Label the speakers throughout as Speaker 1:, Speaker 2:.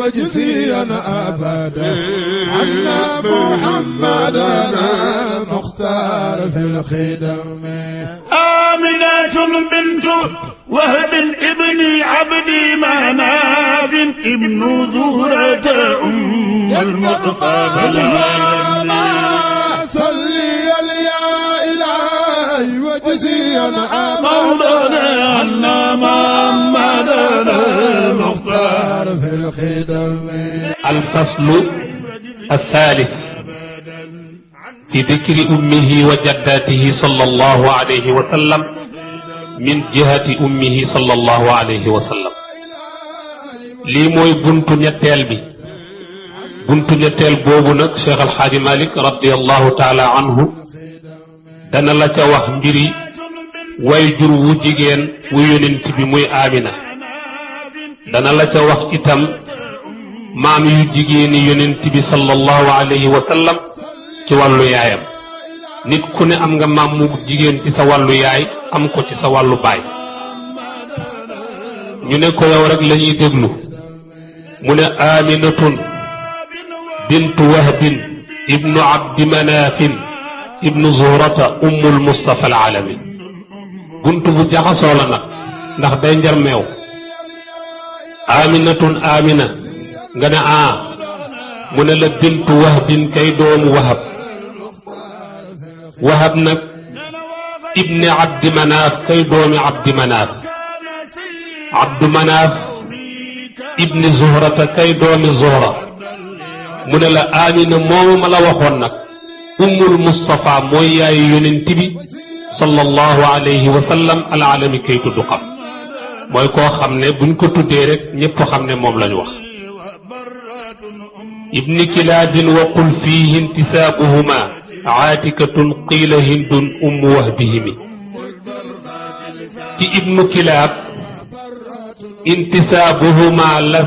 Speaker 1: وجزيا أبدا عنا محمدنا المختار في الخدم.
Speaker 2: آمنة بنت وهب ابن عبد مناف ابن زهرة أم المصطفى
Speaker 1: صلي يا إلهي وجزيا
Speaker 2: مولانا عنا محمدنا المختار
Speaker 1: في الخدم.
Speaker 3: الفصل الثالث في ذكر أمه وجداته صلى الله عليه وسلم من جهة أمه صلى الله عليه وسلم. lii mooy buntu ñetteel bi. buntu ñetteel boobu nag Cheikh Al Hadj Malick radiyallahu taala anhu dana la ca wax mbiri way jur wu jigéen wu yonent bi muy Amina. dana la ca wax itam maam yu jigéeni yonent bi sallallahu alayhi wa sallam ci wàllu yaayam. nit ku ne am nga maam mu jigéen ci sa wàllu yaay am ko ci sa wàllu baay. ñu ne ko yow rek la ñuy déglu mu ne Aminatun bintu Wahbin ibnu Abdi Manafin ibnu Zuhrata ummul Mustafa al alami. buntu bu jaxasoo la nag ndax day njar meew. Aminatun Amina nga ne mu ne la bintu Wahbin kay doomu Wahab. Wahab nag ibni Abdi Manaaf kay doomi Abdi Manaaf. Abdu Manaaf ibni Zuhrata kay doomi Zuhra. mu ne la Amina moomu ma la waxoon nag ummul Mustafa mooy yaayu yonent bi sallallahu alayhi wa sallam al alami kay tudd xam. mooy koo xam ne buñ ko tuddee rek ñépp xam ne moom lañu wax. ibni kilaabin wa qul fiihi intisaabuhuma aatikatun qiila hindun ummu wahbihimi. ci ibnu kilaab intisaabuhuma la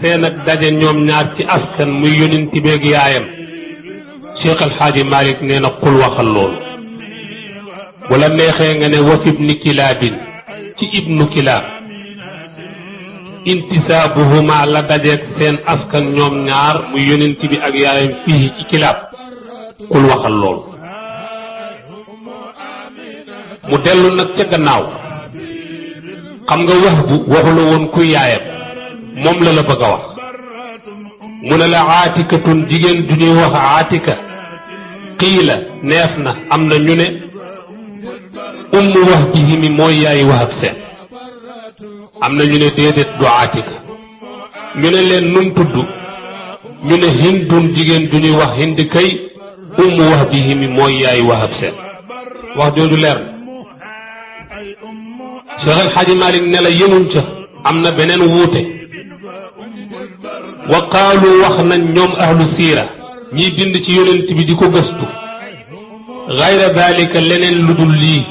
Speaker 3: seen ak daje ñoom ñaar ci askan muy yonent beeg yaayam. Cheikh El Hadj Malick nee na qul waxal loolu. wala neexee nga ne waf ibni kilaabin ci ibnu kilaab intisaabuhuma la dajeeg seen askan ñoom ñaar muy yonent bi ak yaayam fii ci kilaab. qul waxal loolu. mu dellu nag ca gannaaw xam nga wax bu waxu la woon kuy yaayam moom la la bëgg a wax. mu ne la aatikatun jigéen du ñuy wax aatika qiila neef na am na ñu ne ummu wahbihimi mooy yaayi Wahab seen. am na ñu ne déedéet du aatika. ñu ne leen num tudd ñu ne hindun jigéen du ñuy wax hind kay ummu wahbihimi mooy yaayi Wahab seen. wax jooju leer na. Cheikh El Hadj Malick ne la yemuñ ca am na beneen wuute. wa qaalu wax nañ ñoom ahlu siira ñiy bind ci yonent bi di ko gëstu. gayra dalika leneen lu dul lii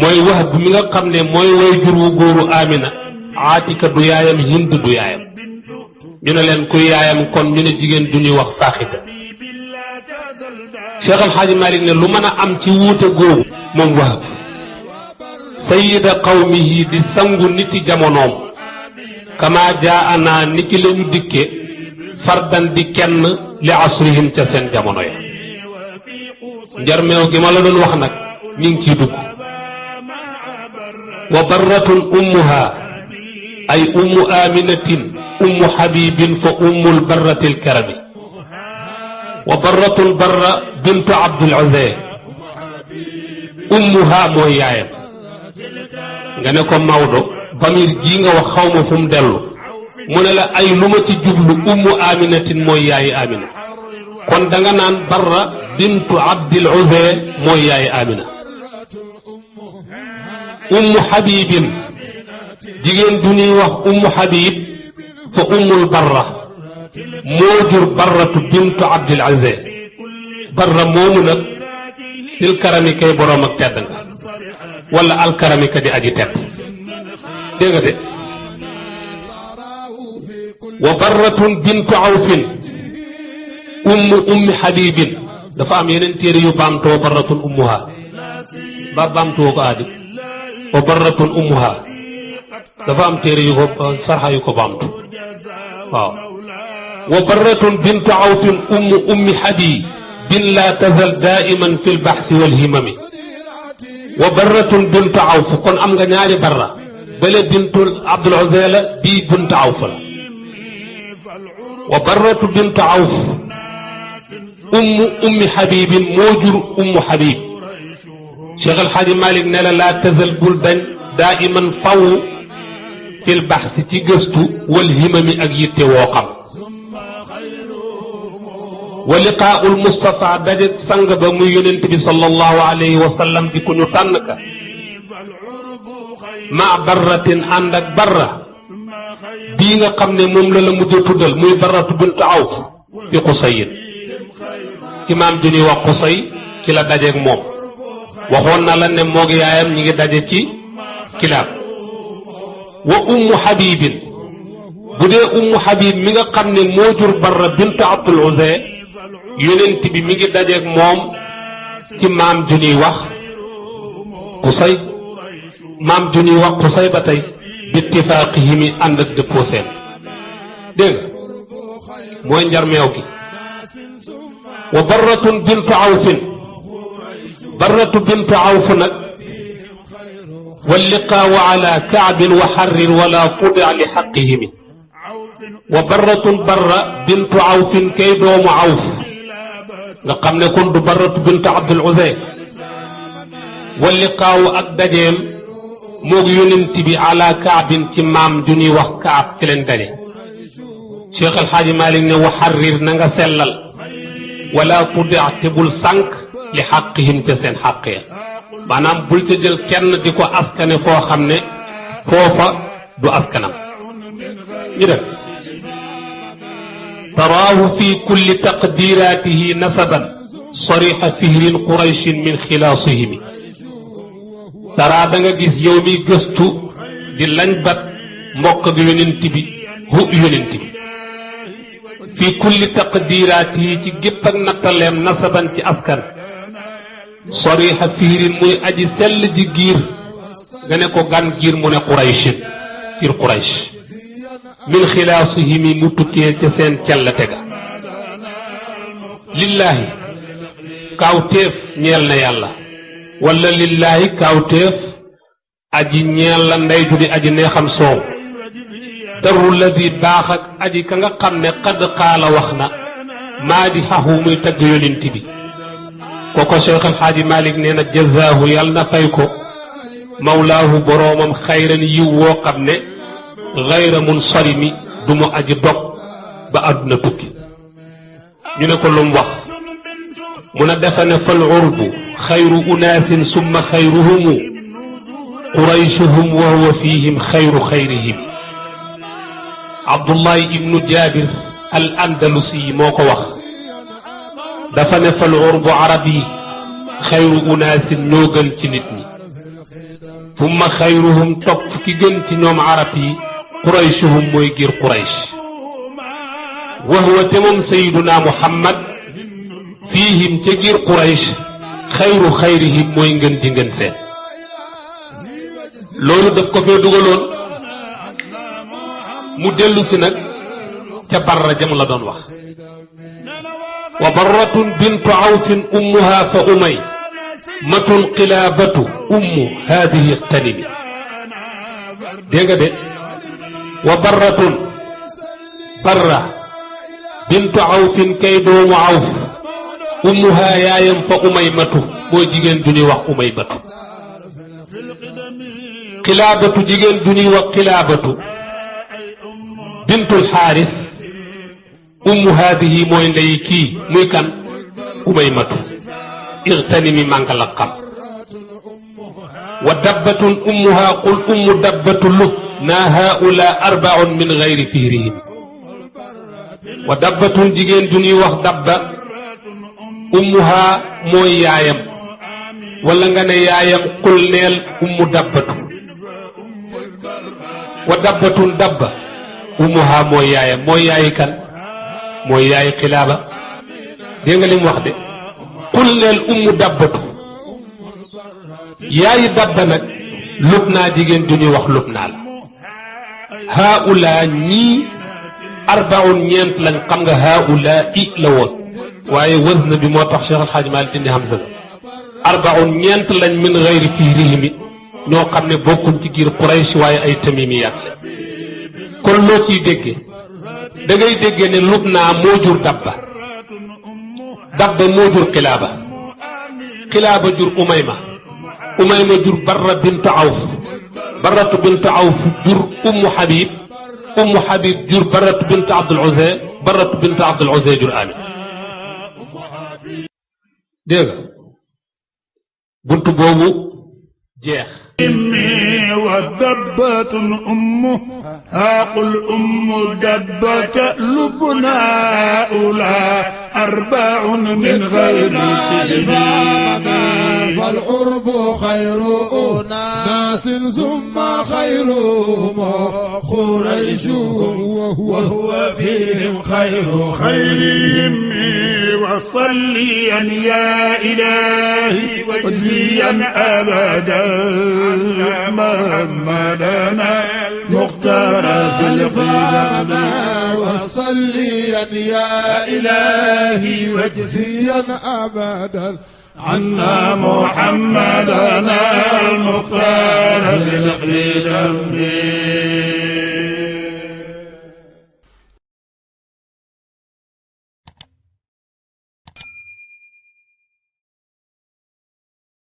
Speaker 3: mooy Wahb mi nga xam ne mooy way jur wu góoru Amina. aatika du yaayam hind du yaayam. ñu ne leen kuy yaayam kon ñu ne jigéen du ñuy wax faaxita. Cheikh El Hadj Malick ne lu mën a am ci wuute googu moom Wahb sayida qawmihi di sangu niti jamonoom kama jaana niki lañu dikke fardan di kenn li asrihim ca seen jamono ya. njarmeew gi ma la doon wax nag mi ngi ciy dugg. wa barratun ummuha ay ummu aminatin ummu habibin fa ummul barratil karami. wa barratun barra bintu abdul uzay ummuha mooy yaayam. nga ne ko Maodo bamir jii nga wax xaw ma fu mu dellu. mu ne la ay lu ma ci jublu ummu aminatin mooy yaayi Amina. kon danga naan barra bintu abdil uzay mooy yaayi Amina. ummu habibin jigéen du ñuy wax ummu habib fa ummul barra moo jur barratu bintu abdil uzay. barra moomu nag til karami kay boroom ak tedd nga wala alkarami ka di aji tedd. dégg nga de. wa barratun bintu awfin ummi habibin dafa am yeneen téere yu baamtoo barratun ummuha ba baamtoo ko aadi. wa barratun ummuha dafa am téere yu ko sarxa yu ko baamtu. waaw wa barratun bintu awfin ummi habibin la tazal daiman fi lbaxthi walhimami wa barratun bintu awf kon am nga ñaari barra bële bintu abdul uzza la bii bintu awf la wa barratu bintu awf ummi habibin moo jur ummu habib Cheikh El Hadji Malick ne la laa tazal bul dañ daiman faw fil baxsi ci gëstu wal himami ak yitte woo xam wa liqaaul Mustafa daje sang ba muy yonent bi sallallahu alayhi wa sallam di ku ñu tànn ka ma barratin ànd ak barra bii nga xam ne moom la mujj a tuddal muy barratu bintu awf fi Xusayin imaam ju ñuy wax Xusay ci la dajeeg moom waxoon na la ne moog yaayam ñi ngi daje ci kilaab wa ummu habibin bu dee ummu habib mi nga xam ne moo jur barra bintu abdul uzza yonent bi mi ngi dajeeg moom ci maam ju ñuy wax Xusay maam ju ñuy wax Xusay ba tey bittifaaqihi mi ànd ak dëppoo seen dégg nga mooy njarmeew gi wa barratun bintu awfin barratu bintu awf nag walliqaawu ala kaabin wa xarrir wala tudia li xaqihimi wa barratun barra bintu awfin kay doomu awf nga xam ne kon du barratu bintu abdul uzza walliqaawu ak dajeem moog yonent bi ala kaabin ci maam ju ñuy wax kaab ci leen daje Cheikh El Hadji Malick ne wa xarrir na nga sellal wala tudia te bul sànq li xaqihim ca seen xaq ya maanaam bul ca jël kenn di ko askane foo xam ne foofa du askanam ñu def taraahu fi kulli taqdiratihi nasaban sarixa fihrin qurayshin min xilaasihimi taraa da nga gis yow mi gëstu di lañ bat mbokk ak yonent bi yonent bi fi kulli taqdiratihi ci gépp ak nattaleem nasaban ci askan sarixa fiirin muy aji sell ji giir nga ne ko gan giir mu ne qurayshin giir quraysh min xilaasihimi mu tukkee ca seen cellate ga lillaahi kaawteef ñeel na yàlla wala lillaahi kaawteef aji ñeel la ndey ju di aji neexam soow darru ladi baax ak aji ka nga xam ne xadd xaala wax na maa di xaxu muy tagg yonent bi koko Cheikh El Hadji Malick nee na jazaahu yàlla na fay ko mawlaahu boroomam xayran yiw woo xam ne xayra munsarimi du mu aji dog ba àdduna tukki ñu ne ko lum wax mu ne defa ne fal urbu xayru unaasin summa xayruhumu qurayshuhum wa huwa fihim xayru xayrihim Abdullahi ibnu Jaabir al andalusi moo ko wax dafa ne fal urbu arab yi xayru unaasin ñoo gën ci nit ñi summa xayruhum topp ki gën ci ñoom arab yi qurayshuhum mooy giir quraysh wa huwa te moom sayiduna muhammad fiihim ca giir quraysh xayru xayrihim mooy ngën ji ngën seen loolu daf ko fee dugaloon mu dellu si nag ca barra jam la doon wax wa barratun bintu awfin ummuha fa umay matun qilaabatu ummu haadihi tanimi dégg nga de wa barratun barra bintu awfin kay doomu awf ummuha yaayam fa umay matu mooy jigéen du ñuy wax umay matu qilaabatu jigéen du ñuy wax qilaabatu bintul xaaris ummu haadihi mooy ndey kii muy kan umay matu irtanimi mànga la xam wa dabbatun ummuha qul ummu dabbatu lub naa haula arbaun min gayri fihrihim wa dabbatun jigéen du ñuy wax dabba ummuha mooy yaayam wala nga ne yaayam qul neel ummu dabbatu wa dabbatun dabba ummuha mooy yaayam mooy yaayi kan mooy yaayi xilaaba dégg nga li mu wax de qul neel ummu dabbatu yaayi dabba nag lub naa jigéen du ñuy wax lub naa la haula ñii arbaun ñeent lañ xam nga haula i la woon waaye wazn bi moo tax Cheikh Al Hadj Malick dindi hamza ga arbaun ñeent lañ min gayri fihrihimi ñoo xam ne bokkuñ ci giir Quraysh waaye ay tamimiyaat la kon loo ciy déggee da ngay déggee ne Lubna moo jur Dabba Dabba moo jur Qilaaba Qilaaba jur Umayma Umayma jur Barra bint Awf Barratu bint Awf jur Ummu Habib jur Barratu bint Abdul Uzza Barratu bint Abdul Uzza jur Amina dégg nga buntu boobu jeex
Speaker 2: ودبة أمه قل أم دبة لبنا أولى أربع من غير
Speaker 1: فالعرب خير ناس ثم خيرهم قريش وهو فيهم
Speaker 2: خيرهم وصليا يا إلهي واجزيا أبدا محمدنا المختار في الخدم
Speaker 1: وصليا يا إلهي واجزيا أبدا
Speaker 2: عنا محمدنا المختار في الخدم